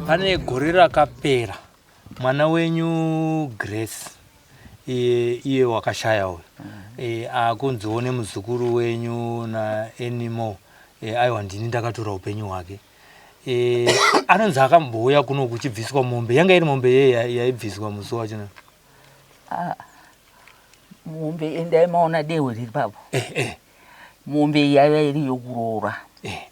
Pane gore rakapera mwana wenyu Grace iye, iye wakashaya uyu e, akunziwo nemuzukuru wenyu naAnymore e, aiwa ndini ndakatora upenyu hwake e, anonzi akambouya kuno kuchibviswa mombe yanga iri mombe yeye yaibviswa musi wachona ah, mombe endai maona dehwe riri papo eh, eh. Mombe iyi yaiva iri yokuroora eh.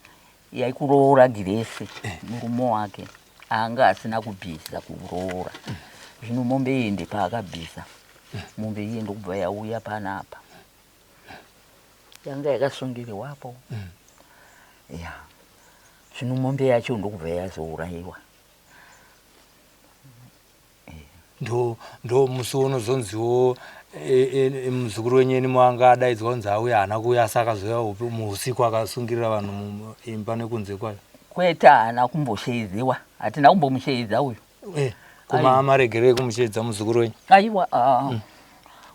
Yaikuroora Giresi eh. Murume wake anga asina kubvisa kuroora mm. Zvino mombe iyi ndepaakabvisa mm. Mombe iye ndokubva yauya panapa yanga yakasungirirwapo mm. Ya zvino mombe yacho ndokubva yazourayiwa Ndo ndo musi unozonziwo e, e, e, muzukuru wenyu eni anga adaidzwa kunzi auya haana kuuya asi akazouya muusiku akasungirira vanhu muimba nekunze kwayo. Kwete haana kumbosheedzewa hatina kumbomusheedza uyu. Eh, kuma maregerei kumusheedza muzukuru wenyu? Aiwa ah. mm.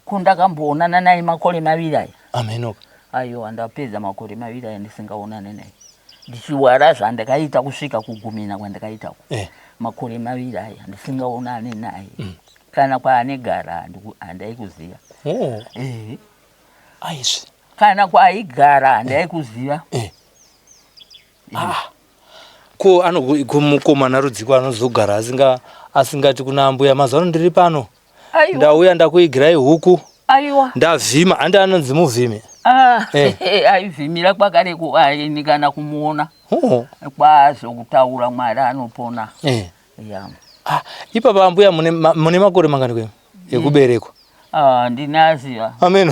Ko ndakamboonana naye makore maviri aya. Amenoka. Aiwa ndapedza makore maviri aya ndisingaonane naye. Ndichiwara zvandakaita kusvika kugumina kwandakaita uko. Eh. Makore maviri aya ndisingaonane naye. Mm. Kana kwaanegara handaikuziva. Oh. Eh. Aizvi. Kana kwaaigara handaikuziva. Eh. eh. Ah. Ko anomukomana rudziko anozogara asinga asingati kuna ambuya mazuva ano ndiri pano. Aiwa. Ndauya ndakuigirai huku. Aiwa. Ndavhima handi anonzi muvhimi. Ah, Eh. aivhimira kwakareko aini kana kumuona. Oh. Kwazo kutaura Mwari anopona. Eh. Ya. Ah, ipapa ambuya mune mune makore mangani kwenu ekuberekwa? Ah, ndinaziva. Amen.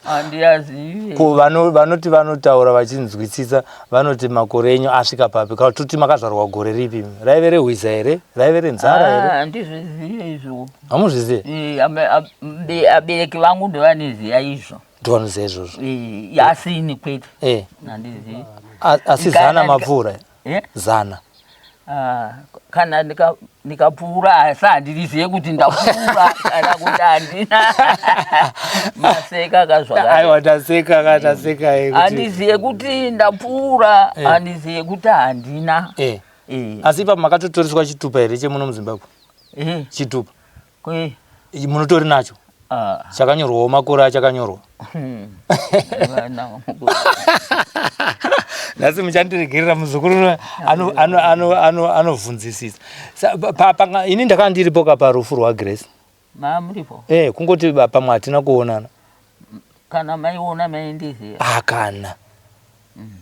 Handiazive. Ko vanoti vanotaura vachinzwisisa vanoti makore enyu asvika papi? Kana toti makazvarwa gore ripi? Raive rehwiza here? Raive renzara here? Ah, handizvizive izvo. Hamuzvizive? Eh, abereki vangu ndovanoziva izvo. Ndovanoziva izvozvo. Eh, asi ini kwete. Eh. Handizivi. Asi zana mapfuura. Eh? Zana. Ah, kana ndikapfuura asi handirizive kuti ndapfuura kana kuti handina maseka kazvaaiwa taseka ka taseka eh, handizive kuti ndapfuura eh. handizive kuti handina eh. Asi ipapo makatotoreswa chitupa here chemuno muzimbabwe chitupa munotori nacho ah. Chakanyorwawo makore achakanyorwa hmm. Nhasi muchandiregerera muzukuru anovhunzisisa ini ndakanga ndiripo ka parufu rwaGrace Mamuripo eh kungoti pamwe hatina kuonana kana maiona maindiziva ah kana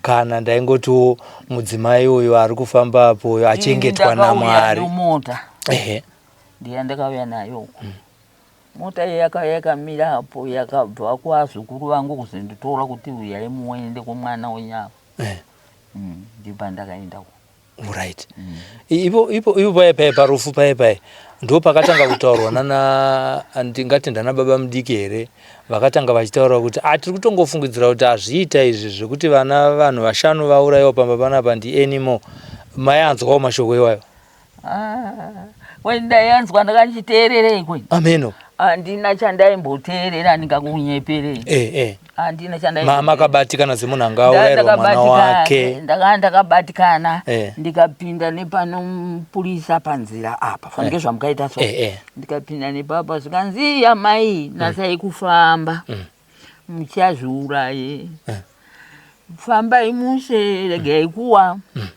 kana ndaingotiwo mudzimai uyu ari kufamba apo uyu achengetwa naMwari mota ehe ndiya ndakauya nayo uko mm. Mota iya yakauya yakamira apo yakabva kuazukuru vangu kuzonditora kuti uyai muende kumwana wenyu apa. Eh. Mm, ndipo ndakaenda uko. Right. Mm. Ipo ipo ipo paye paye parufu paye paye ndo pakatanga kutaurwa nana ndingati ndana baba mudiki here vakatanga vachitaura kuti ah tiri kutongofungidzira kuti hazviita izvi zvekuti vana vanhu vashanu vaurayiwa pamba panapa ndi Anymore maianzwawo mashoko iwayo Ah, wendayanzwa ndakandichiteererei kwe ameno handina chandaimboteerera ndingakunyeperei eh, eh. handina chandaimakabatikana semunhu anga aurairwa mwana wake ndakanga ndakabatikana eh. Ndikapinda nepano mupurisa panzira apa fanike eh. Zvamukaita so eh, eh. Ndikapinda nepapa zvikanzi amai mm. Nasai kufamba mm. Muchazviuraye eh. Fambai mushe regai kuwa mm.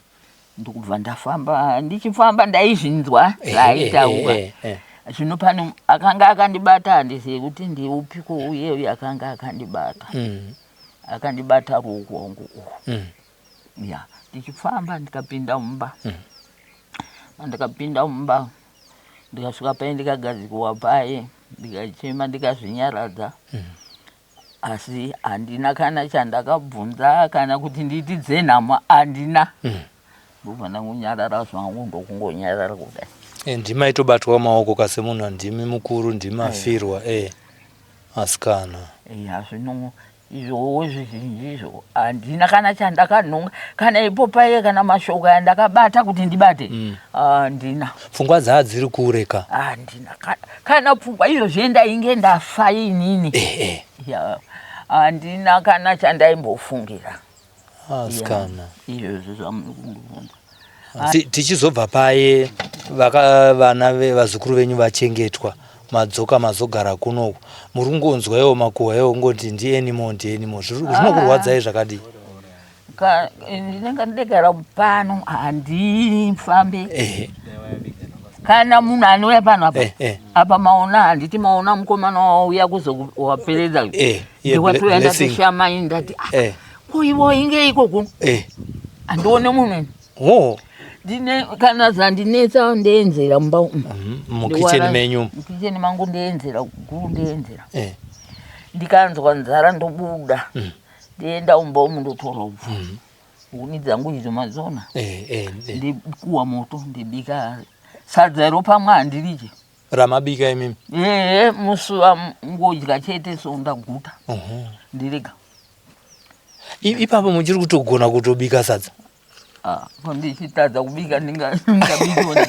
Ndokubva ndafamba ndichifamba ndaizvinzwa eh, zvaaitaura eh, eh, zvino pane akanga akandibata handizive kuti ndiupiko uye uye akanga akandibata mm. Akandibata ruoko rwangu urwu mm. Ya ndichifamba ndikapinda mumba mm. Ndikapinda mumba ndikasvika paye ndikagadzikwa paye ndikachema ndikazvinyaradza mm. Asi handina kana chandakabvunza kana kuti nditi dzenhamo handina mm. Ndobva ndangonyarara zvangu ndokungonyarara kudai e, ndimi aitobatwa maoko kasi munhu ndimi mukuru ndimi afirwa e eh, asikana ya zvino izvowo zvizhinji izvo handina kana chandakanhonga kana ipo paye kana mashoko andakabata kuti ndibate handina mm. Pfungwa dzaa dziri kure ka handina kana pfungwa izvo zviye ndainge ndafa inini eh, eh. Ya handina kana chandaimbofungira asikana izvozvo zvamuri kundibvunza Tichizobva paye vaka vana vevazukuru venyu vachengetwa madzoka mazogara kunoku muri kungonzwa iwo makuhwa iwo kungoti ndianymore ndianymore zvinokurwadzai zvakadii? Ndinenge ndegara pano handifambe kana munhu anouya pano apa apa maona handiti maona mukomana wauya kuzowaperedza ndiwatouya ndatoshama ndati ah, ko ivo inge ikoko handione munhu Oh. Ndine kana zandinetsa ndeenzera mumba umu. Mm, mukitchen menyu. Mukitchen mangu ndeenzera guru ndeenzera. Eh. Ndikanzwa nzara ndobuda. Mm. Ndienda mumba umu ndotora upfu. Mm. Huni dzangu idzo madziona. Eh, eh, eh. Ndikuwa moto ndibika sadza iro pamwe handirije. Ramabika imimi? Eh, musuva ngodya chete so ndaguta. Uh -huh. Ndirega. Ipapo muchiri kutogona kutobika sadza? Ah, ko ndichitadza kubika ndingabikone.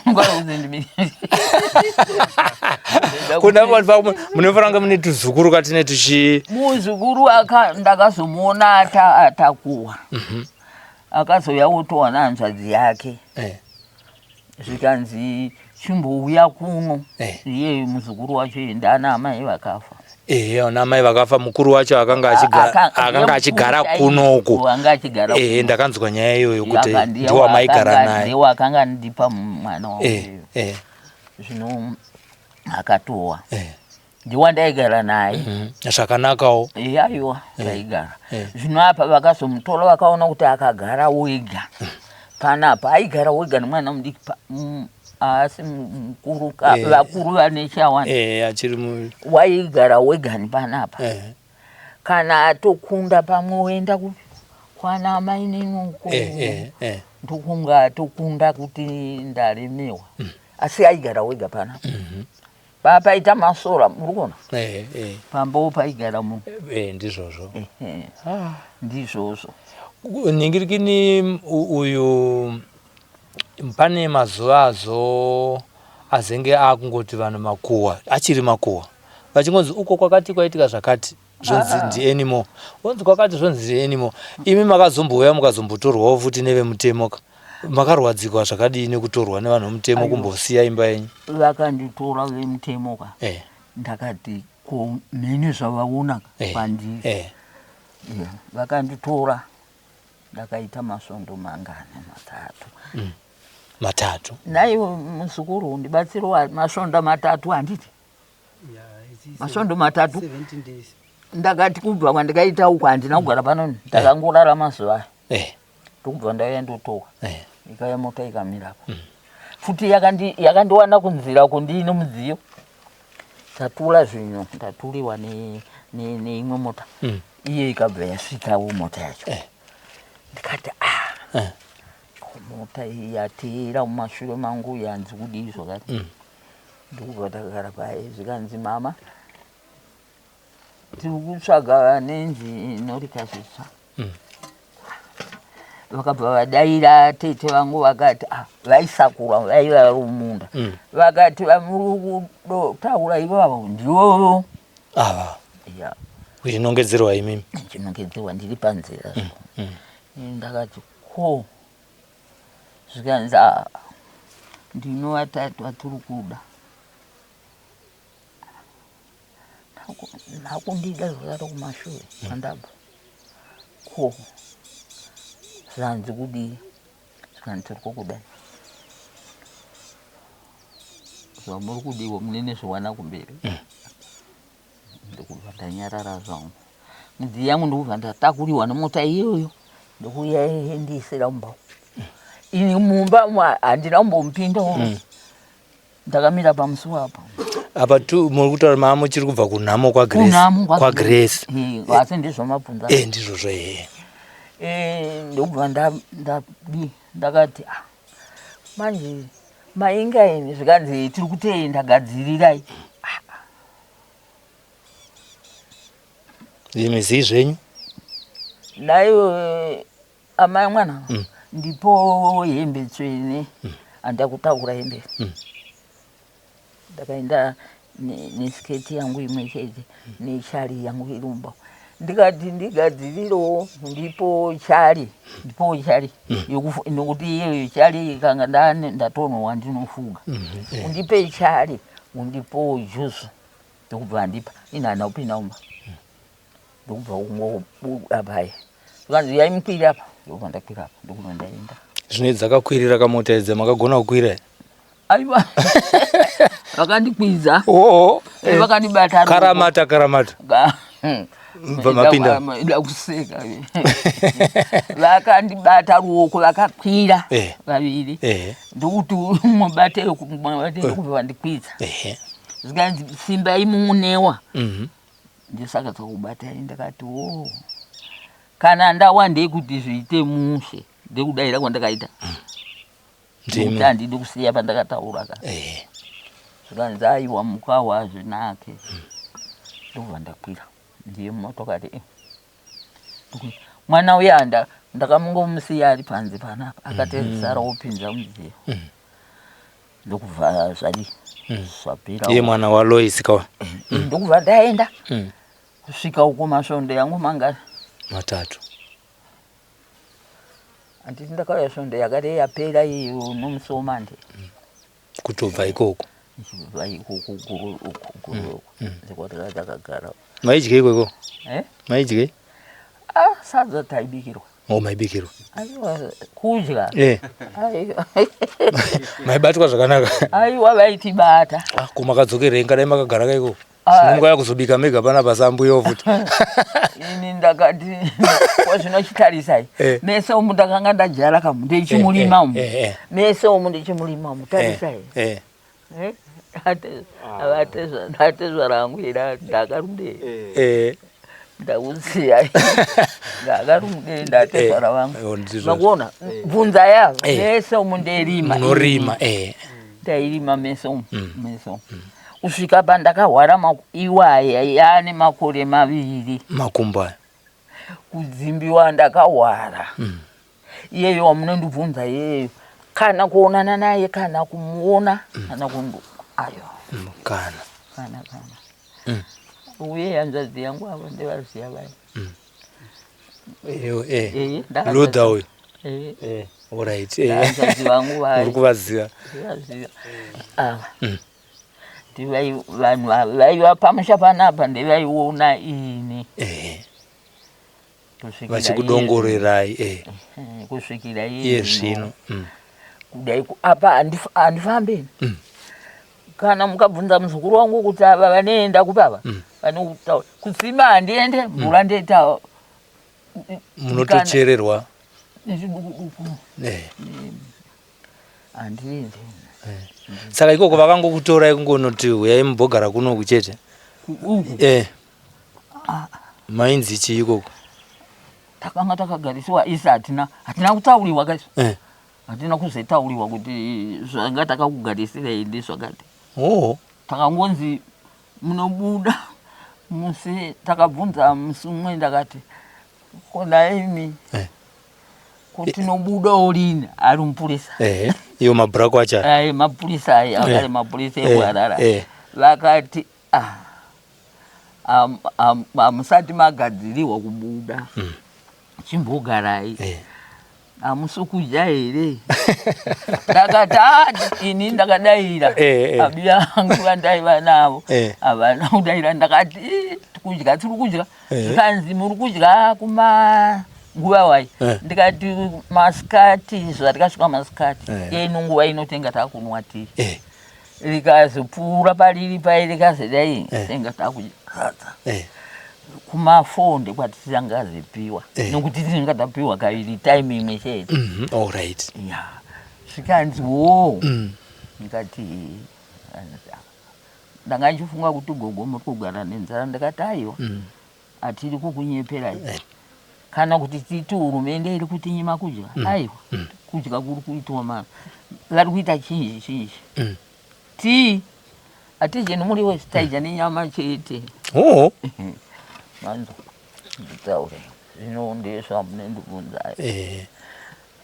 Ngauze ndibike. Kuna vanhu vamwe munofanira kunge mune tuzukuru katine tuchi Muzukuru aka ndakazomuona ata atakuwa. Akazouya otowana hanzvadzi yake. Eh. Zvikanzi chimbouya kuno. Eh. Iye muzukuru wacho ndana amai vakafa. Ehe, ana amai vakafa mukuru wacho akanga achigara akanga achigara kunoku. Anga achigara. Ehe, ndakanzwa nyaya iyoyo kuti ndiwo amaigara naye. Ndiwo akanga andipa mwana wangu. Eh, eh. Zvino akatowa. Eh. Ndiwo ndaigara naye. Mm -hmm. Zvakanakawo. Eh, aiwa, taigara. Eh. Zvino apa vakazomutora vakaona kuti akagara wega. Panapa aigara wega nemwana mudiki haasi mukuru eh. vakuru vane chawana eh, achiri mu waigara wegani panapa eh. Kana atokunda pamwe oenda kwana amai nenuko ndokunga atokunda kuti ndaremewa asi aigara wega panapa papaita masora muri kuona pambawo paigara munhu ndizvozvo ndizvozvo Ningirikini uyu pane mazuva azo azenge akungoti vanhu makuhwa achiri makuhwa vachingonzi uko kwakati kwaitika zvakati zvonzi ndianymore onzi kwakati zvonzi ndianymore imi makazombouya mukazombotorwawo futi nevemutemo ka makarwadzikwa zvakadii nekutorwa nevanhu vemutemo kumbosiya imba yenyu? Vakanditora vemutemo ka ndakati ko mhene zvavaona kwandiri vakanditora ndakaita masvondo mangani matatu Matatu naiwe muzukuru ndibatsiro masvondo matatu handiti masvondo matatu ndakati kubva kwandikaita uku handina kugara pano ndakangorara mazuva ayo ndokubva ndauya ndotowa ikauya mota ikamira apa futi yakandiwana kunzira uko ndiine mudziyo tatula zvinhu ndatuliwa neimwe mota iye ikabva yasvikawo mota yacho ndikati ah mota iyi yateera mumashure mangu yanzi kudii zvakati ndokubva ndakagara paye zvikanzi mama tiri kutsvaga nenji inorika zvitsva vakabva vadaira tete vangu vakati ah, vaisakura vaiva vari mumunda vakati vamuri kudotaura ivavo ndivo ava ya uchinongedzerwa imimi chinongedzerwa ndiri panzira ndakati ko zvikanzi ah, ndino vatatu vatiri kuda nakundida zvakati kumashure kwandabva ko zvanzi kudii zvikanzi tiri kukudai zvamuri kudiwa munene zviwana kumberi ndikubva ndanyarara zvangu midziyo yangu ndikubva ndatakuriwa nemota iyoyo ndokuya ndiisira mumba ini mumba handina kumbomupinda ndakamira pamusuwo apa apa tu muri kutaura maa muchiri kubva kunhamo kwaGrace kwaGrace asi ndizvo mabvunza ndizvozvo ehe ndokubva ndakati ah, manje mainga imi zvikanzi tiri kutoenda gadzirirai imi zii zvenyu naiwe amai mwana ndipo hembe tsvene handakutaura hembe ndakaenda nesiketi yangu imwe chete neshali yangu irumba Ndikati ndigadzirirewo, ndipo chari, ndipo chari nokuti iyeyo chari ikanga ndatonhowa ndinofuga. Undipe chari, undipowo juzu. Ndokubva andipa, ini handina kupinda mumba. Ndokubva kungobuda paye. Zvikanzi uyai mukwire apa, ndokubva ndakwira apa, ndokubva ndaenda. Zvino dzakakwirira kamota idzi makagona kukwira here? Aiwa, vakandikwidza. Oo. Vakandibata. Karamata, karamata. Mubva mapinda. Ida kuseka. Vakandibata ruoko vakakwira vaviri. Ndokuti mubate mubate ndokubva vandikwidza. Zvikanzi simbai munewa. Ndosaka dzakubata ndakati wo. Kana ndawa ndeyekuti zviite mushe ndekudaira kwandakaita. Ndimi. Handidi kusiya pandakataura ka. Zvikanzi aiwa mukawa hazvinake. Ndobva ndakwira ndiye mumotokari. Mwana uya ndakamungomusiya ari panze panapa akatezara wopinza mudziyo. Ndokubva zvadii zvapera. Iye mwana waLois kawa. Ndokubva ndaenda kusvika uko masvondo yangu mangani? Matatu. Handiti ndakauya svondo yakati yapera iyo nomusi womande. Kutobva ikoko. Ndichibva ikoko guru uku guru uku. Ndiko takagara. Maidye ikoko? Eh? Maidye? Ah, sadza taibikirwa. Oh, maibikirwa. Aiwa, kudya. Eh. Aiwa. Maibatwa zvakanaka. Aiwa, vaitibata. Ah, ko makadzokerei ngadai makagara ka ikoko? Ah. Sinonga kuzobika mega panapa sambuyo futi. Ini ndakati kwazvino chitarisai. Eh. Mese umu ndakanga ndajara kamu ndichimulima umu. Eh, eh. Mese umu ndichimulima umu tarisai. Eh. Eh? Atezvara angu ira ndakarunde. Eh. Ndakuziya. Ndakarunde ndatezvara vangu. Eh, ndizvo. Makuona bvunza ya mese umu nderima. Munorima eh. Ndairima mese umu. Mese umu. Kusvika pandakahwara iwaya yaane makore maviri. Makumbo aya. Kudzimbiwa ndakahwara. Iyeyo wamunondibvunza iyeyo kana kuonana naye kana kumuona kana kundu ayo. Kana. Kana kana. Uye hanzvadzi yangu avo ndevaziya vaya. Eyo eh. Luther uyu. Eh. Eh, all right. Hanzvadzi vangu vaya. Uri kuvaziva. Ndivaziva. Ava. Ndivai vanhu ava vaiva pamusha panapa ndevaiona ini. Eh. Vachikudongorerai eh. Kusvikira iye zvino. Kudai apa handifambi. Kana mukabvunza muzukuru wangu kuti ava vanoenda kupi ava? Vanokutaura. Kutsima handiende, mvura ndoita. Munotochererwa. Nezviduku-duku. Handiendi. Saka ikoko vakangokutorai kungonoti huyai mumbogara kunoku chete? Uku? Eh. Mainzi chii ikoko? Takanga takagarisiwa isi hatina hatina kutauriwa kaisu. Eh. Hatina kuzotauriwa kuti zvanga takakugarisirei ndezvakati. Oh. Takangonzi munobuda musi takabvunza musi umwe ndakati kona imi Eh. kuti tinobudawo rini ari mupurisa. Eh. Iyo mabhurako acho. Ai mapurisa ai akari mapurisa ekuHarare. Eh. Vakati ah hamusati magadzirirwa kubuda. Chimbogarai. Hamusi kudya here? Ndakati ah ini ndakadaira. Abiya vangu vandaiva navo havana kudaira. Ndakati kudya tiri kudya. Zvikanzi muri kudya kuma nguva wai. Ndikati masikati zvatikasvika masikati. Ino nguva inotenga takunwa tii. Rikazopfuura pariri pai rikazodai tenga takudya sadza. Kuma4 ndekwatisangazopiwa nokuti tinenge tapiwa kaviri time imwe chete. All right. Ya. Zvikanzi wo. Ndikati ndanga ndichifunga kuti gogo muri kugara nenzara ndikati aiwa. Hatiri kukunyeperai. Kana kuti titi hurumende iri kutinyima kudya. Aiwa. Kudya kuri kuitwa ma vari kuita chinji chinji. Tii hatidye nemuriwo taidya nenyama chete. Oh. Manzo nditaure zvino ndezvamunondibvunza. Eh.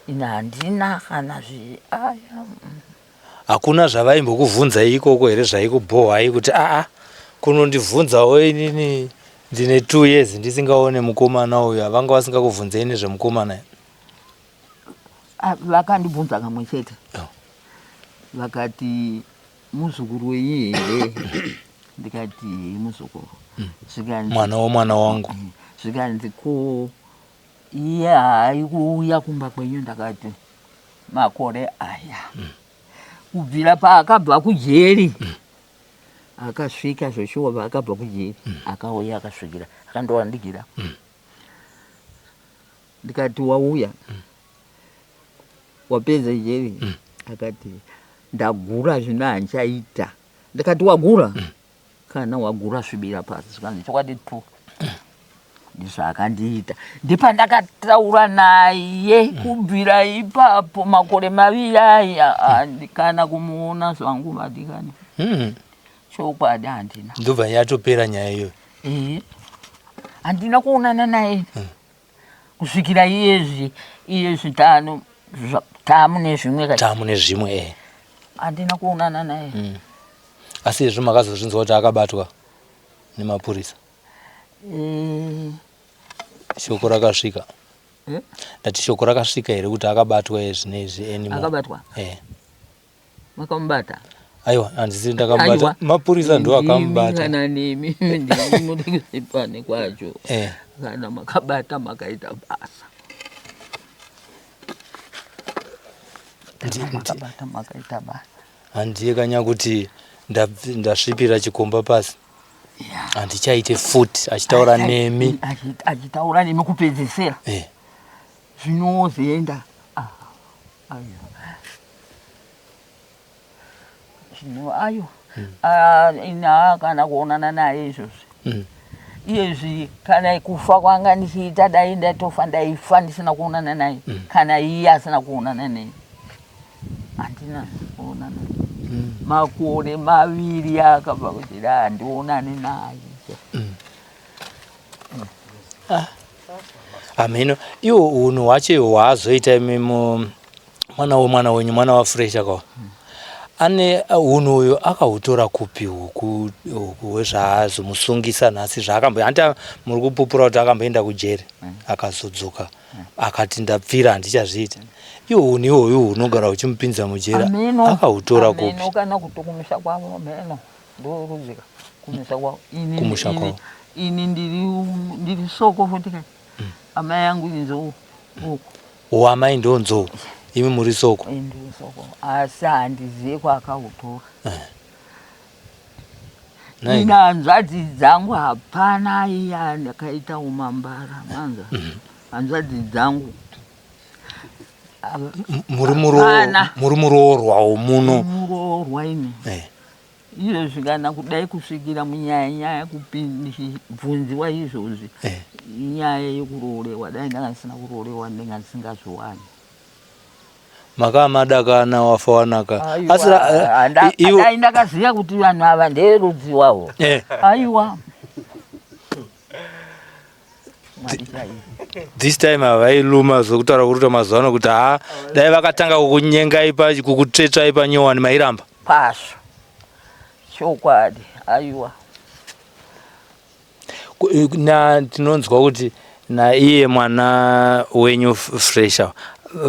Ini handina kana zvi aya. Hakuna zvavaimbokuvhunzai ikoko here zvaikubhohwai kuti aa kunondivhunzawo inini Ndine 2 years ndisingaone mukomana uyu, havanga vasingakubvunzei nezvemukomana? Ah, vakandibvunza kamwe chete. Oh. Vakati muzukuru wenyu here? Ndikati muzukuru. Zvikanzi mwana womwana wangu. Zvikanzi ko iye haai kuuya kumba kwenyu? Ndakati makore aya kubvira paakabva kujeri akasvika zveshuwa, paakabva kujeri akauya akasvikira akandowandigira. Ndikati wauya wapedza jeri? Akati ndagura, zvino handichaita. Ndikati wagura? Kana wagura svibira pasi. Zvikanzi chokwadi tu ndizvaakandiita. Ndipandakataura naye kubvira ipapo makore maviri aya kana kumuona zvangu vadikani. Chokwadi handina. Ndobva yatopera nyaya iyoyo? Ee, handina kuonana naye kusvikira iyezvi iyezvi tano tamu nezvimwe. Tamu nezvimwe, eh. Handina kuonana naye. Asi izvo makazozvinzwa kuti akabatwa nemapurisa? Eh, Shoko rakasvika? Eh? Ndati shoko rakasvika here kuti akabatwa zvinezvi anymore? Akabatwa? Eh. Makamubata? Aiwa, handisi ndakamubata. Aiwa. Mapurisa ndo akamubata. Kana nemi ndimi muri kusipane kwacho. Eh. Kana makabata makaita basa. Kana makabata makaita basa. Handiye kanya kuti ndasvipira chikomba pasi, handichaite futi achitaura nemi. Achitaura nemi kupedzesera. Eh. Zvinozoenda. Ah, aiwa, zvino ayo. Ah, ina kana kuonana naye izvozvi. Iyezvi kana kufa kwanga ndichiita, dai ndatofa, ndaifa ndisina kuonana naye. Kana iye asina kuonana neni, handina kuonana. Makore 2 akabva kuti da handionani naye. Hameno iwo unhu hwacho ihwo hwaazoita imimo mwana wemwana wenyu, mwana waFresha kwa ane unhu uyu akahutora kupi huku huku hwezvaazomusungisa nhasi zvaakambo hanti muri kupupura kuti akamboenda kujeri akazodzoka akati ndapfira handichazviita. Iwo unhu ihwoyu hunogara huchimupinza mujeri Ameno. akahutora kupi? Ameno kana kuti kumusha kwavo, ameno ndoruzika kumusha kwavo. Kumusha kwavo. Ini ndiri soko futi kai, amai yangu inzou uku. Wamai ndo nzou, imi muri soko? Ini ndiri soko, asi handizive kwaakautora. Nai. Ina hanzvadzi dzangu hapana iya akaita umambara manza hanzvadzi dzangu. Muri Hapana. Muri muroorwawo muno? Muroorwa ini. Eh. Izvozvi kana kudai kusvikira munyaya nyaya kupibvunziwa izvozvi inyaya yekuroorewa, dai ndanga ndisina kuroorewa ndinga ndisingazviwani. Makamadakana wafa wanaka. Aiwa, Asi iwo dai ndakaziva kuti vanhu ava nderudzi wavo. Aiwa. Mwari chaivo. This time havailuma zvokutaura kuri kuita mazuva ano kuti ha dai vakatanga kukunyengai kukutsvetsvai panyowani mairamba. Pasvo chokwadi, aiwa. Na tinonzwa kuti naiye mwana wenyu Fresha,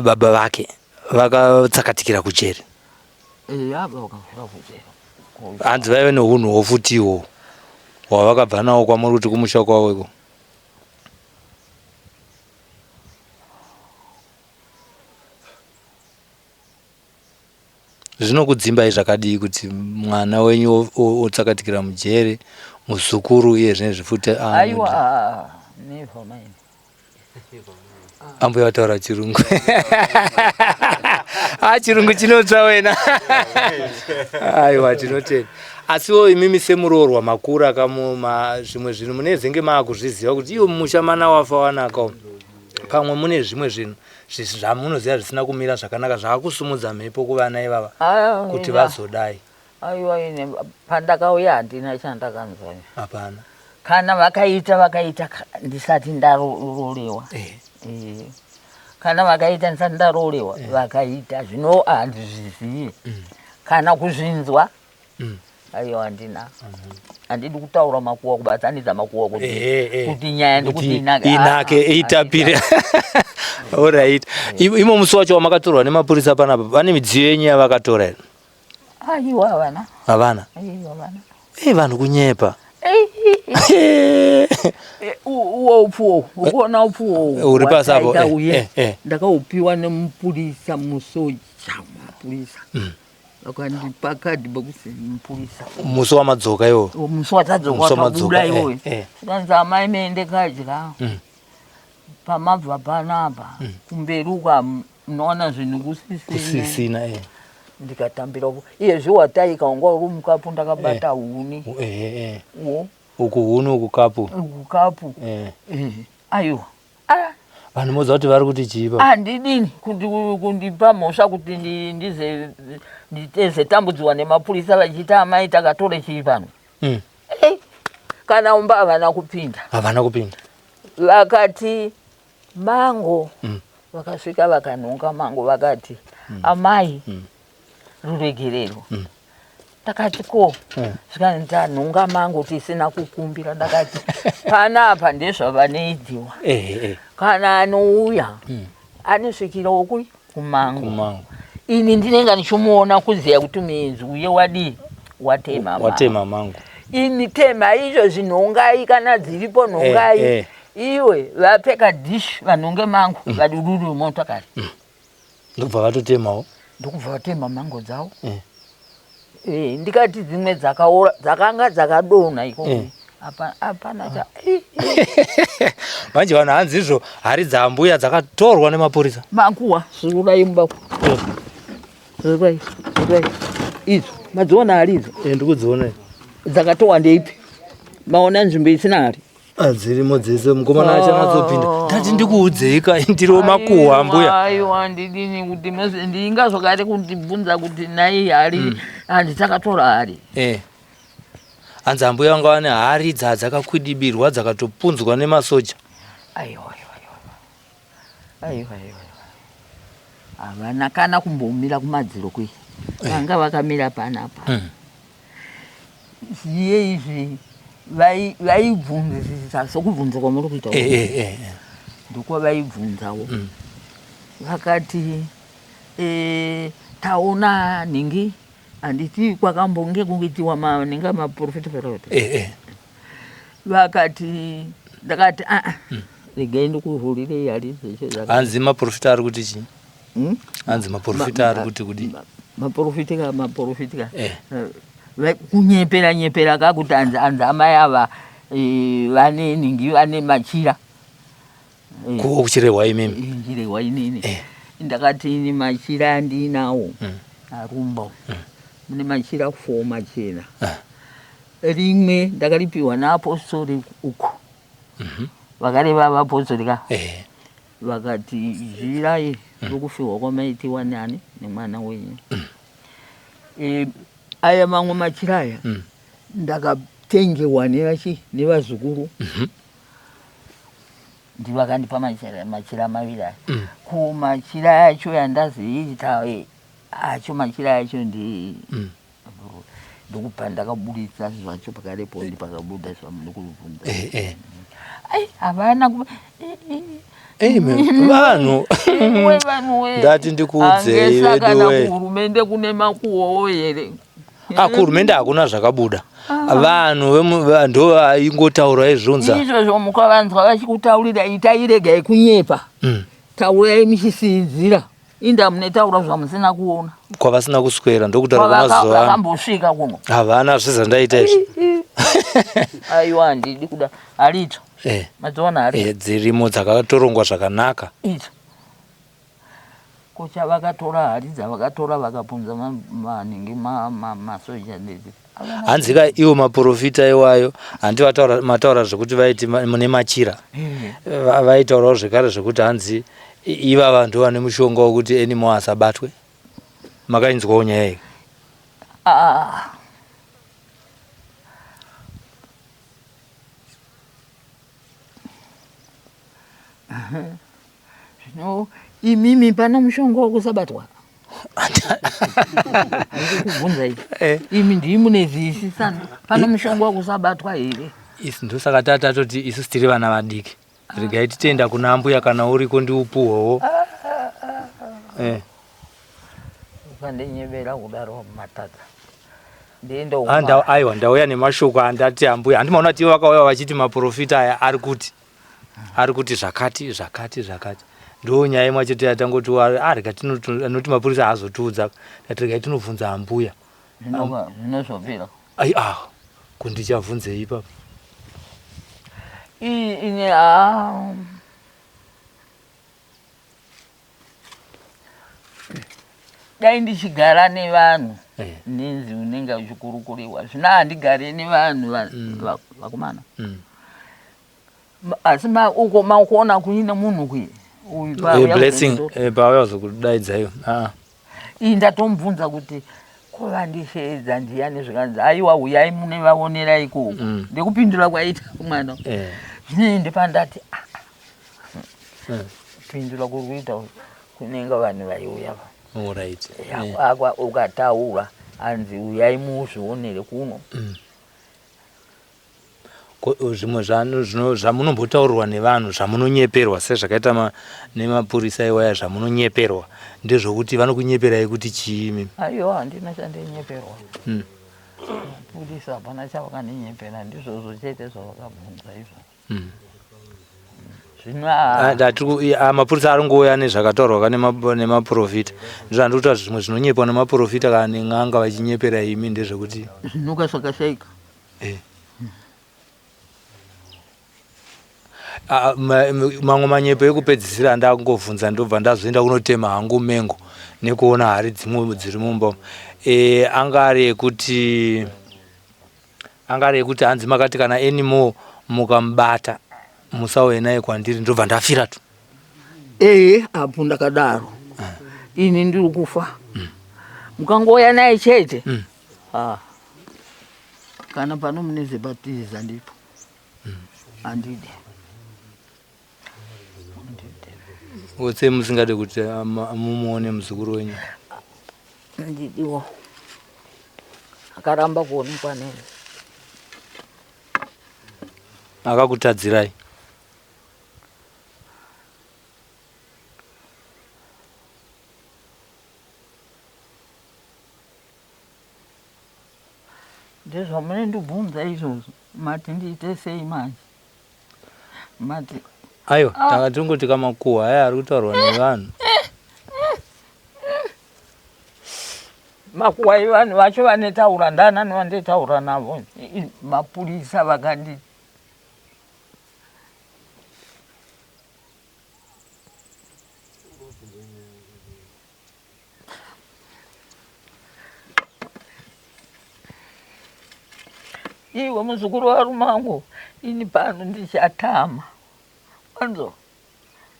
baba vake vakatsakatikira kujeri. Aba vakafura kujeri. Hanzi vaive neunhu hwofutiwo hwavakabva nawo kwamuri kuti kumusha kwavo iko. Zvinokudzimbai zvakadii kuti mwana wenyu otsakatikira mujeri, muzukuru iye zvinezvi futi? Aiwa, never mind. Ambuya vataura chirungu. A chirungu chinotsva wena. Aiwa, tinotenda. Asiwo imimi semuroorwa makura kamuma zvimwe zvinhu munezenge maakuzviziva kuti iwo musha mana wafa wanaka umu. Pamwe mune zvimwe zvinhu zvamunoziva zvisina kumira zvakanaka zvaakusumudza mhepo kuvana ivava kuti vazodai. Aiwa, ine pandakauya handina chandakanzwa. Hapana. Kana vakaita vakaita ndisati ndarorewa. Eh. Kana vakaita ndisati ndarorewa, vakaita zvino handizvizivi kana kuzvinzwa. Aiwa, handina, handidi kutaura makuwa, kubatsanidza makuwa kuti Eh, eh. kuti nyaya ndikuti inake. Inake. Ah, ah, Itapire. Alright. Imo musi wacho wamakatorwa nemapurisa panapa, pane midziyo yenyu yavakatora here? Aiwa, havana. Havana? Aiwa, havana. Ei, vanhu kunyepa. Eh, uwo upfuwo ukuona, upfuwo Uri pasi apo, wataita uye ndakaupiwa nemupurisa, musoja, mapurisa vakandipa kadhi bokuti mupurisa. Musi wamadzoka iwo? Musi watadzoka. Musi wamadzoka, Wakabuda iwoyo. Tikanzi, "Amai, meende kadya pamabva panapa, kumberi uko munowana zvinhu kusisina." Kusisina. Ndikatambirapo. Iyezve wataika wanga uri mukapu, ndakabata huni. Uwo. Uku huni, uku kapu. Uku kapu. Aiwa. Ah, Vanhu moziva kuti vari kuti chii pa? Handidini kundipa mhosva kuti ndize nditezetambudziwa nemapurisa vachiita, "Amai, takatore chii pano?" Eh, kana umba havana kupinda. Havana kupinda. Vakati mango. Vakasvika vakanhonga mango, vakati, "Amai, ruregerero." Ndakati, "Ko?" Zvikanzi, "Tanhonga mango tisina kukumbira." Ndakati, "Panapa ndezvavaneidiwa. Kana anouya anosvikirawo kumango." Kumango. Ini ndinenge ndichimuona kuziya kuti muenzi uye wadii, watema mango. Watema mango. Ini tema izvo zvinhongai, kana dziripo nhongai. Iwe vapfeka dhishi, vanhonge mango, vadururi motokari. Ndobva vatotemawo. Ndokubva vatema mango dzavo. Ndikati dzimwe dzakaora, dzakanga dzakadonha ikoko. Hapana cha Eh, eh. Manje vanhu hanzi izvo hari dzambuya dzakatorwa nemapurisa. Makuwa, zvurai mubako. Zvurai, zvurai idzo, madziona hari idzo? Ndikudziona. Dzakatowa ndeipi? Maona nzvimbo isina hari? Ah, dzirimo dzese, mukomana achanatsopinda. Ndati ndikuudzei ka, ndiriwo makuhwa, ambuya. Aiwa, ndidini kuti ndinga zvakare kundibvunza kuti nai hari, handi takatora hari. Hanzi ambuya vanga vane hari dzakakwidibirwa, dzakatopunzwa nemasoja. Aiwa, aiwa, aiwa, aiwa, aiwa, havana kana kumbomira kumadziro kwe, vanga vakamira panapa. Zviye izvi vaibvunzisa sokubvunza kwamuri kuita. Ndokwavaibvunzawo. Vakati, "Taona nhingi, handiti kwakambonge kuitiwa manhingi amaprofita profita?" Vakati, ndakati, "Aa, regai ndikuvhurirei hari dzeshe Hanzi maprofita ari kuti chii? Hmm? Hanzi maprofita ari kuti kudii? Maprofitika, maprofitika. Eh. Kunyepera nyepera kakuti hanzi amai ava vane nhingi, vane machira. Kuwo kuchirehwa imimi? Nchirehwa inini. Ndakati ini machira andinawo arumba, mune machira 4 machena. Rimwe ndakaripiwa naapostori uku, vakareva vapostori ka. Vakati, "Zvirai rokufiwa kwamaitiwa nani nemwana wenyu." Aya mamwe machira aya ndakatengewa nevachi nevazukuru. Ndivakandipa machira maviri aya. Ko machira acho yandaziita acho machira acho ndi ndokubva ndakaburitsa zvacho pakarepo, ndipakabuda zvamundikubvunza. Ai, havana Vanhu We vanhu we. Ndati ndikuudzei Angesa kana vedu we. Kuhurumende kune makuwowo here? Ah, kuhurumende hakuna zvakabuda. Vanhu ndo vaingotaura izvonza. Izvozvo mukavanzwa vachikutaurira, itai regai kunyepa. Taurai muchisiyidzira, inda munetaura zvamusina kuona. Kwavasina kuswera, ndokutaura kwamazuva ano. Vakambosvika kuno? Havana zvezandaita izvi. Aiwa, handidi kuda haridzo. Madziona hari? Dzirimo, dzakatorongwa zvakanaka. Idzo kocha vakatora hari dzavakatora, vakapunza manhingi masoja ndedzi. Hanzika iwo maprofita iwayo, handi mataura zvekuti vaiti mune machira? Vaitaurawo zvekare zvekuti hanzi ivava ndo vane mushonga wekuti Anymore asabatwe. Makainzwawo nyaya iyi? Ah. Zvino imimi, pane mushonga wekusabatwa? Ndikubvunza ichi. Eh. Imi ndimi munezwisisa pane mushonga wekusabatwa here? Isi ndosaka tatoti isusu tiri vana vadiki. Regai titenda kuna ambuya kana uriko ndiupuhwowo. Eh. Ukandinyebera kudaro matadza. Ndiende aiwa ndauya nemashoko andati ambuya. Handimaona kuti vakauya vachiti maprofita aya ari kuti ari kuti zvakati zvakati zvakati. Ndo nyaya imwe chete yatangoti ah rega tinoti mapurisa haazotiudza. Tati regai tinobvunza ambuya. Zvinozopera. Ai ah kundichavhunzei ipapo. Ini ah dai ndichigara nevanhu eh. nenzi unenge uchikurukuriwa zvino handigare nevanhu mm. vakomana mm. Asi uko makuona kuine munhu kui uyu eh, blessing eh, pauya kuzokudaidzaiyo ah. Iyi ndatomubvunza kuti ko vandisheedza ndiyani zvikanzi aiwa huyai mune vaonera ikoko mm. ndekupindura kwaita mwana eh. Zvino ndepandati ah, ah. Kupindura kuri kuita kunenge vanhu vaiuya Alright. Ukataura anzi uyai muzvionere kuno mm. Zvimwe zvamunombotaurirwa nevanhu zvamunonyeperwa sezvakaita nemapurisa iwaya zvamunonyeperwa ndezvokuti vanokunyeperai kuti chii imimi? Aiwa, handina chandinyeperwa. Hmm. Mapurisa hapana chavakaninyepera, ndizvozvo chete zvavakabvunza izvo. Hmm. Zvino ah, mapurisa ari ngouya nezvakataurwa ka nemaprofita ndizvo andiri kutaura zvimwe zvinonyepwa nemaprofita kana nen'anga vachinyepera imi ndezvekuti zvinuka zvakashaika eh. Ah, mamwe manyepo ekupedzisira andakungovhunza ndobva ndazoenda kunotema hangu mengo nekuona hari dzimwe dziri mumba e, anga ari ekuti anga ari ekuti hanzi makati kana anymore mukamubata musauye naye kwandiri ndobva ndafira tu ee apo ndakadaro ah. ini ndiri kufa mm. mukangouya naye chete mm. ah. Kana pano mune zebatiza ndipo handidi. Wotse musingade kuti mumuone muzukuru wenyu? Handidiwo. Akaramba kuonekwa neni. Akakutadzirai? Ndezvamunondibvunza izvozvo mati ndiite sei manje mati aiwa ah. Tanga tingoti kamakuhwa aya ari kutaurwa nevanhu makuhwa evanhu vacho vanetaura ndanani vandetaura navo mapurisa vakandi Iwe muzukuru warumangu, ini pano ndichatama. Wanzo?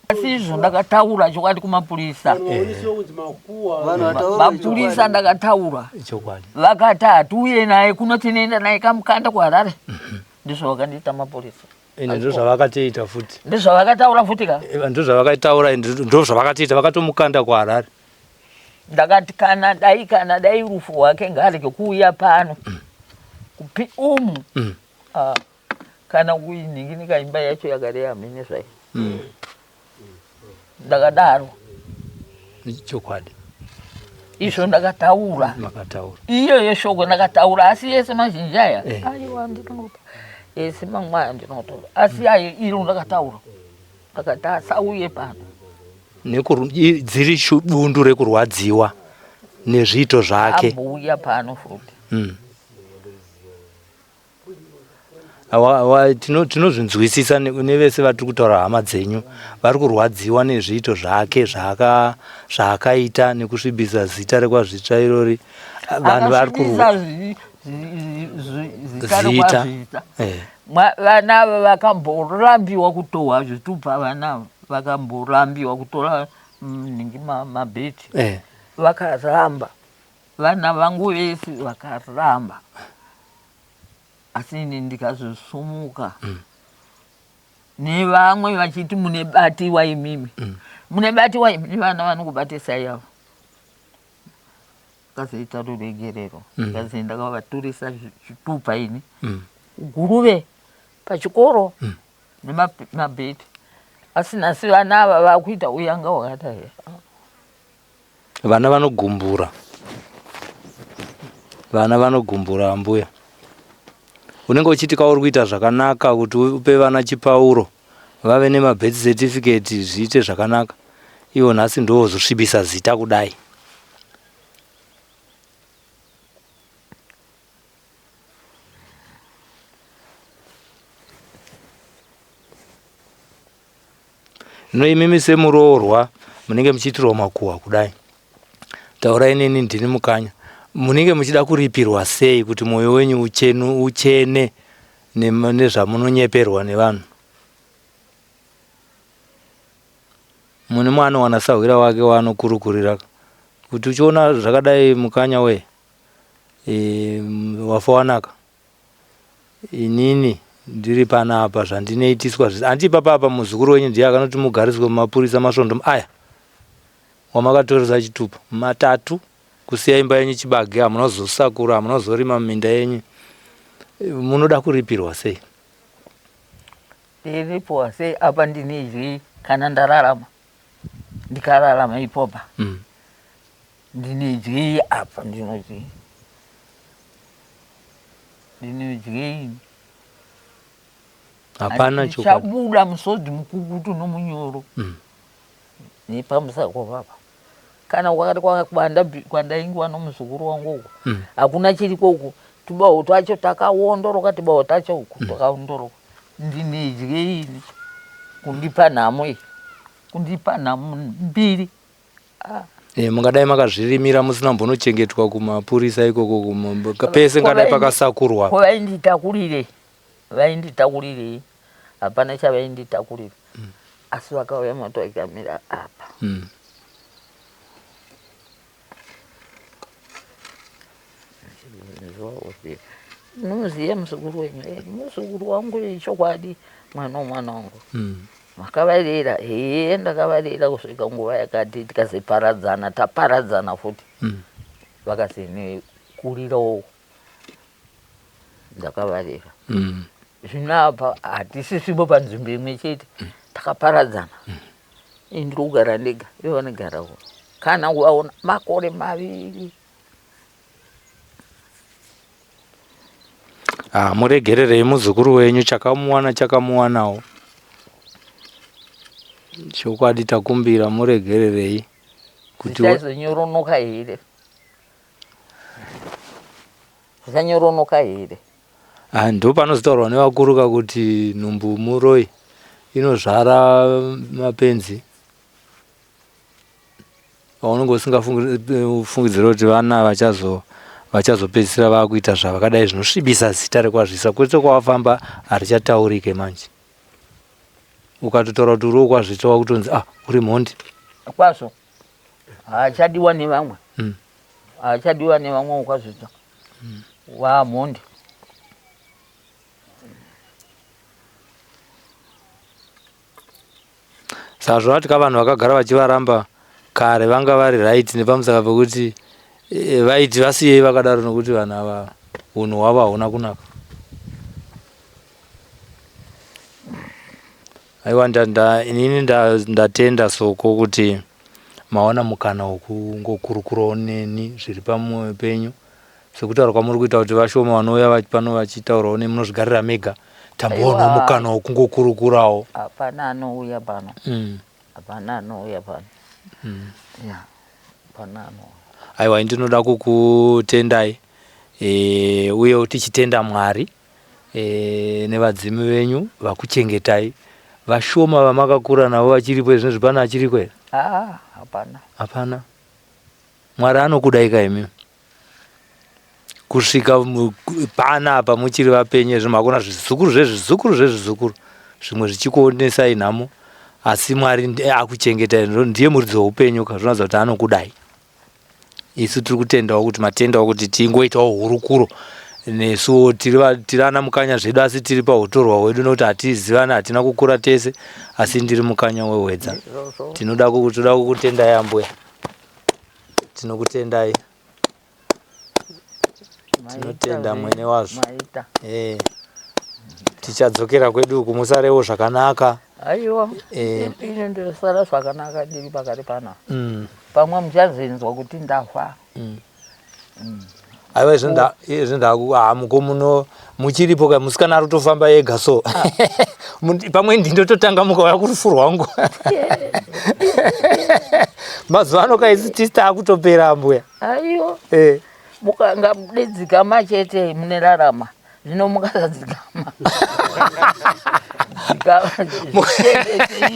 Asi izvo ndakataura chokwadi kumapurisa. Mapurisa ndakataura. Chokwadi. Vakati hatiuye naye kuno tinoenda naye kamukanda kuHarare. Mhm. Ndizvo vakandiita mapurisa. Ende ndozvavakatoita futi. Ndozvavakataura futi ka? Eh, ndozvavakataura ndozvavakatoita vakatomukanda kuHarare. Ndakati kana dai kana dai rufu rwake ngaarege kuuya pano. Mm. Kupi umu. Mm. Ah, kana kuinhinginika imba yacho yakareya mhene zvayo. Mm. Ndakadaro. Chokwadi. Izvo ndakataura. Makataura. Iyoyo shoko ndakataura asi yese mazhinji aya. Eh. Aiwa ndinopa. Ese mamwe aya ndinotaura. Asi ayo iro ndakataura. Ndakati asauye pano. Dziri bundu rekurwadziwa nezviito zvake. Ambouya pano futi. Mm. Tinozvinzwisisa nevese vatiri kutaura hama dzenyu vari kurwadziwa nezviito zvake zvaakaita nekusvibisa zita rekwazvitsva irori vanhu vari zita eh. Vana ava vakamborambiwa kutohwa zvitupa vana ava vakamborambiwa kutora mm, nhingi mabheti eh. Vakaramba vana vangu vese vakaramba asi ini ndikazosumuka mm. nevamwe vachiti munebatiwa imimi mm. munebatiwa imi nevana vanokubatisai avo. Vakazoita ruregerero ndikazi ndakavaturisa zvitupa ini kuguruve pachikoro nemabheti asi nhasi vana ava vakuita uyanga hwakadai. Vana vanogumbura, vana vanogumbura ambuya. Unenge uchiti kauri kuita zvakanaka kuti upe vana chipauro vave nemabirth certificate zviite zvakanaka, ivo nhasi ndowozosvibisa zita kudai. Zvino imimi semuroorwa munenge muchiitirwa makuhwa kudai, taurai neni ndini mukanya, munenge muchida kuripirwa sei kuti mwoyo wenyu uchenu uchene nezvamunonyeperwa nevanhu? Mune mwana sahwira wake waanokurukurira kuti uchiona zvakadai mukanya wee e, wafa wanaka. Inini ndiri panapa zvandinoitiswa zvese hanti ipapa apa muzukuru wenyu ndiye akanoti mugariswe mumapurisa masvondo aya wamakatoresa chitupa matatu kusiya imba yenyu chibage hamuna kuzosakura hamuna kuzorima muminda yenyu munoda kuripirwa sei? Ndiripwa sei apa ndinezvei kana ndararama ndikararama ipopa Ndinodyei apa ndinodyei ndinodyei hapana chokwadi chabuda musodzi mukukutu nomunyoro nepamusako papa kana kwakati kwanda kwandaingiwa nomuzukuru wangu uku hakuna chiriko uku tubaho twacho takawondoroka tubaho tacho uku twakaondoroka ndinodyei ini kundipa nhamo iyi kundipa nhamo mbiri Ah. Eh, mungadai makazvirimira musina mbonochengetwa kumapurisa ikoko pese ngadai pakasakurwa. Ko vainditakurire vainditakurirei hapana chavainditakurira asi vakauya moto ikamira apa Munoziva muzukuru wenyu eh, muzukuru wangu chokwadi mwana womwana wangu Makavarera hee ndakavarera kusvika nguva yakati tikazoparadzana taparadzana futi vakazonikurirawo ndakavarera zvino apa hatisisipo panzvimbo imwe chete takaparadzana ini ndiri kugara ndega ivo vanogara kana kuvaona makore maviri. Ah, muregererei muzukuru wenyu chakamuwana chakamuwanawo. Chokwadi takumbira muregererei kuti Zvichazonyoronoka here? Zvichanyoronoka here? Ah, ndopanozotaurwa nevakuru ka kuti nhumbu muroi inozvara mapenzi. Paunenge usingafungidzire kuti vana vachazo vachazopedzisira vakuita zvavakadai zvinosvibisa zita rekwazvisa kwese kwawafamba harichataurike manje ukatotaura kuti uri wekwazvitsa wakutonzi ah uri mhondi kwazvo haachadiwa nevamwe haachadiwa nevamwe wekwazvitsa wamhondi Saka zvoreva kuti vanhu vakagara vachivaramba kare vanga vari right nepamusaka pekuti eh, vaiti vasiyei vakadaro nokuti vanhu ava unhu hwavo hauna kunaka. Aiwa inini ndatenda Soko kuti mawana mukana wekungokurukurawo neni zviri pamwoyo penyu. Sekutaura kwamuri kuita kuti vashoma vanouya pano vachitaurawo nemi munozvigarira mega tamboonawo mukana wekungokurukurawo. Hapana anouya pano. Hapana anouya pano. Yeah. Hapana anouya. Aiwa ndinoda kukutendai e, uye tichitenda Mwari e, nevadzimu venyu vakuchengetai. Vashoma vamakakura navo vachiripo izvozvi pane achiriko here? Ah, hapana. Hapana. Mwari anokudai ka imi. Kusvika pana apa muchiri vapenyu ezvo makona zvizukuru zvezvizukuru zvezvizukuru zvimwe zvichikuonesai nhamo asi Mwari akuchengetai ndiye muridzi weupenyu ka zvinoratidza kuti anokudai. Isu tiri kutendawo kuti matendawo kuti tingoitawo hurukuro nesuwo tiri ana mukanya zvedu asi tiri pahutorwa hwedu nokuti hatizivani hatina kukura tese asi ndiri mukanya wehwedza. Tinoda kukutendai ambuya. Tinokutendai. Tinotenda mwene wazvo. Eh. Tichadzokera kwedu uku musarewo zvakanaka. Aiwa. Eh. Ini ndosara zvakanaka ndiri pakati pana. Pamwe muchazinzwa kuti ndafa. Aiwa izvo izvo ndaku ah muko muno muchiripo ka musikana ari kutofamba ega so. Ah. Pamwe ndindototanga mukauya kurufu rwangu. Mazuva ano kaisi tisi taakutopera ambuya. Aiwa. Eh. Mukanga mudidzikama chete munerarama. Zvino mukasadzikama.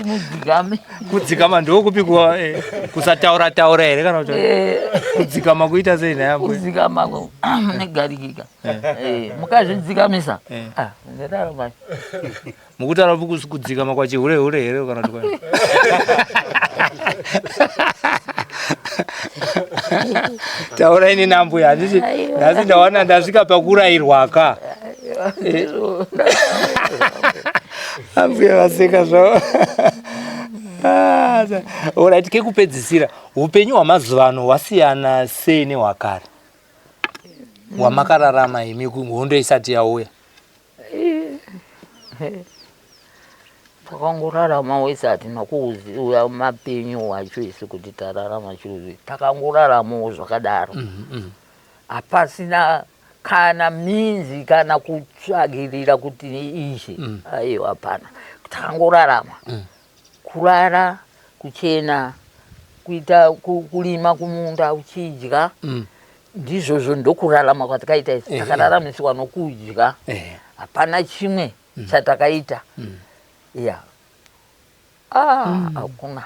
Mudzikame. Kudzikama ndokupi kuwa eh, kusataura taura here kana kuti eh. kudzikama kuita sei nhai ambuya? Kudzikama munegarikika. Eh. Mukazvidzikamisa. Ah, munerarama. Mukutaura kudzikama kwachihure hure here kana kuti taura ini nambuya handiti nhasi ndawana ndasvika pakurayirwaka ambuya vaseka zvavo. Ah, orit kekupedzisira upenyu hwamazuva ano hwasiyana sei nehwakare hwamakararama imi hondo isati yauya? Takangorarama wese hatina kuuziva mapenyu wacho isu kuti tararama chiruzvi takangoraramawo zvakadaro. Hapasina kana minzi kana kutsvagirira kuti izvi. Aiwa hapana. Takangorarama. Kurara kuchena kuita kulima kumunda uchidya. Ndizvozvo ndokurarama kwatakaita isu. Takararamiswa nokudya. Hapana chimwe chatakaita. Ya ah hakuna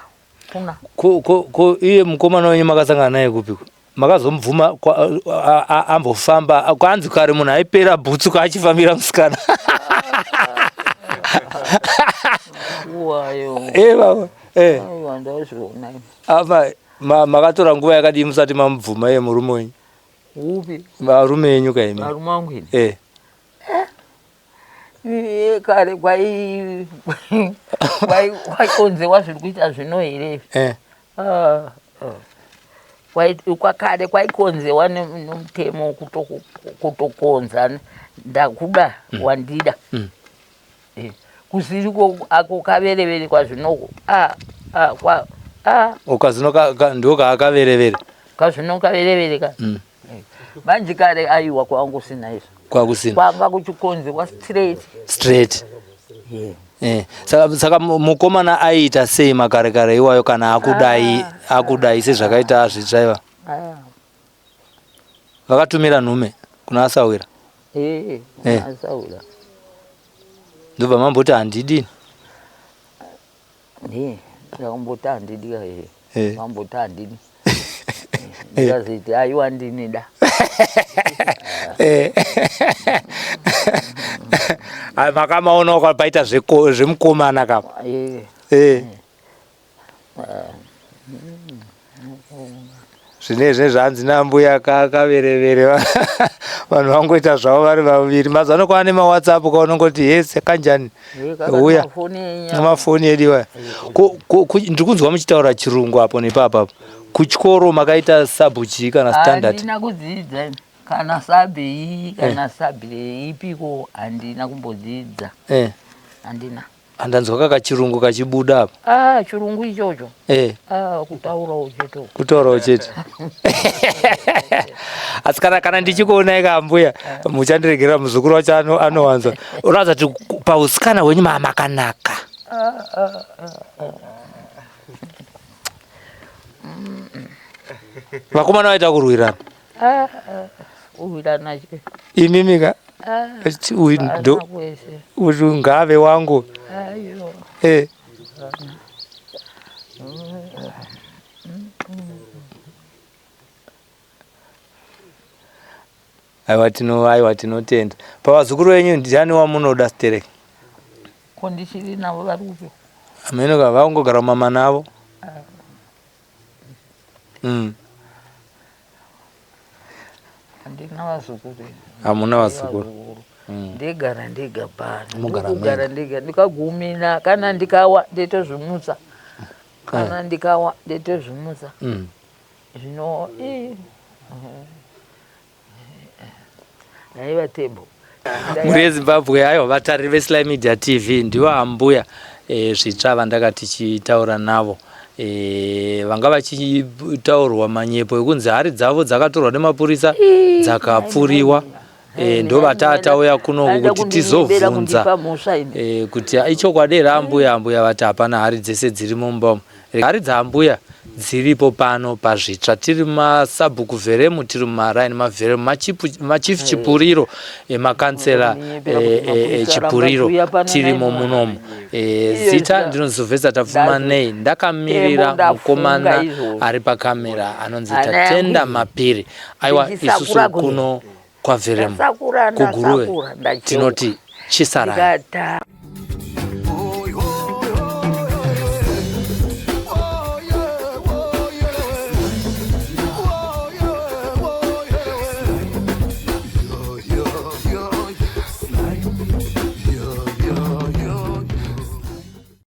kuna. Ko iye mukomana wenyu makasangana naye kupiko? Makazomubvuma ambofamba kwanzi kare munhu aipera bhutsu kaachifambira musikana. Eh baba. Eh. Aiwa ndazviona. Apa makatora nguva yakadii musati mamubvuma iye murume wenyu? Upi? Varume enyu kaimi. Varume vangu ini. Eh. Kare kwai kwai kwaikonzewa zviri kuita zvino here? Eh. Ah, ah. Kwakare kwaikonzewa nomutemo kutokonza ndakuda wandida. Kusiriko ako kaverevere kwazvinoko. Ah, ah, kwa ah. Ukazino ndo kaakaverevere. Kazvino kaverevere ka. Manje kare aiwa kwangu usina izvo. Kwakusina. Kwanga kuchikonzewa straight. Straight. Yeah. Eh, saka mukomana aiita sei makare kare iwayo kana akudai akudai sezvakaita zvitsvaiva? Ah. Vakatumira nhume kuna Asawira. Eh, kuna Asawira. Ndobva mamboti handidi. Eh, ndakamboti handidi eh. Eh. Mamboti handidi. Ndikaziti aiwa ndinida. Eh. Ai makamaona paita zvemukomana kapa. Eh. Eh. Zvine zvine zvanzi nambuya kaverevere vanhu vangoita zvavo vari vaviri. Mazuva ano kwava nemaWhatsApp kaunongoti yes kanjani uya nemafoni edu iwaya. Ndiri kunzwa muchitaura chirungu apo nepapapo. Kuchikoro makaita sabhu chii kana standard? Handina kudzidza kana sabhi iyi kana sabhi ipiko handina kumbodzidza. Handina. Andanzwa kaka chirungu kachibuda apa. Ah, chirungu ichocho. Eh. Ah, kutaurawo chete. Kutaurawo chete. Asi kana ndichikuonai ka mbuya, muchandiregera muzukuru wacho anowanza. Unoratidza kuti pausikana hwenyu makanaka. Vakomana vaita kurwirana. Ah, kurwirana che. Imimi ka? Uyu ngave wangu. Ayo. Eh. Aiwa tino aiwa tinotenda. Pavazukuru venyu ndiani wamunoda stereki? Ko ndichiri navo vari kupi? Ameno ka vangogara mama navo. Handina vazukuru. Hamuna vazukuru. Ndegara ndega pano. Ndokugara ndega ndikagumina kana ndikawa ndetozvimutsa. Kana ndikawa ndetozvimutsa. Zvino Naiva Tembo. Mhuri yeZimbabwe, aiwa, vatariri veSly Media TV, ndivo ambuya Zvitsva vandanga tichitaura navo, vanga vachitaurwa manyepo ekunzi hari dzavo dzakatorwa nemapurisa, dzakapfuriwa. Ndo vatatauya kunoku kuti tizobvunza kuti ichokwadi here ambuya. Ambuya vati hapana, hari dzese dziri mumba umu. Hari dzaambuya dziripo pano paZvitsva. Tiri masabhuku Vheremu, tiri mumaraini maVheremu, machief Chipuriro, makansela Chipuriro, tirimo munomu. Zita ndinonzi Sylvester Tapfumanei, ndakamirira mukomana ari pakamera anonzi Tatenda Mapiri. Aiwa, isusu kuno kwaVheremu kuGuruve tinoti chisarai.